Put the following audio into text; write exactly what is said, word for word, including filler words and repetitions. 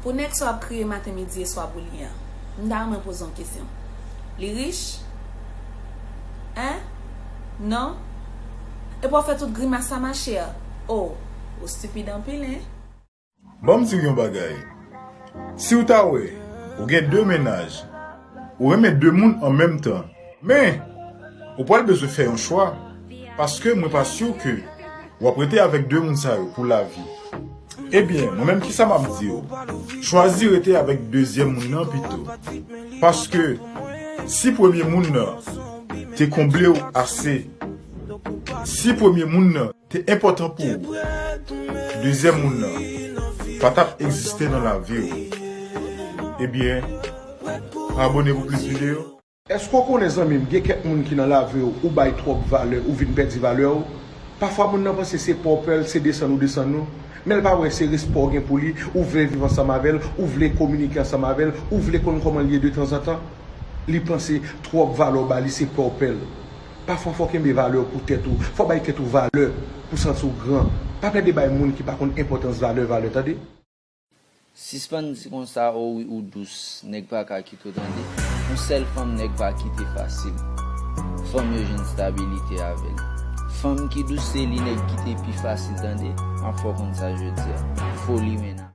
Pou nèg sa w ap kriye maten, midi e swa pou li an, m ta renmen poze yon kesyon. Li rich? Hein? Non? Epi w ap fè tout grimas sa, machè? Oh, ou stipid anpil, hein? Ban m di w yon bagay. Si w ta wè, ou gen de mennaj, ou renmen de moun an menm tan, men, ou pral bezwen fè yon chwa, paske mwen pa si ke w ap rete avèk de moun sa yo pou lavi. Ebyen, mwen menm, kisa m ap di w? Chwazi rete avèk dezyèm moun nan pito. Paske, si premye moun nan te konble w ase, si premye moun nan te enpòtan pou ou, dezyèm moun nan pa t ap egziste nan lavi w. Ebyen, abone pou plis videyo. Èske w konnen, zanmi m, gen kèk moun ki nan lavi w, ou bay twòp valè, ou vin pèdi valè w? Pafwa, moun nan panse se pè w pè l, se desann ou desann ou, men l pa wè se respè w gen pou li, ou vle viv ansanm avè l, ou vle kominike ansanm avè l, ou vle konn kòman l ye detanzantan. Li panse twòp valè w ba li, se pè w pè l. Pafwa, fò w kenbe valè w pou tèt ou. Fò w bay tèt ou valè pou w santi w gran. Pa plede bay moun ki pa konn enpòtans valè, valè, tande. Sispann di konsa, o wi, ou dous, nèg pa ka kite w, tande. Yon sèl fanm nèg pa kite fasil. Fanm yo jwenn stabilite avè l. Fanm ki dous, se li nèg kite pi fasil, tande. M ap fè w konn sa jodi a. Foli mennaj.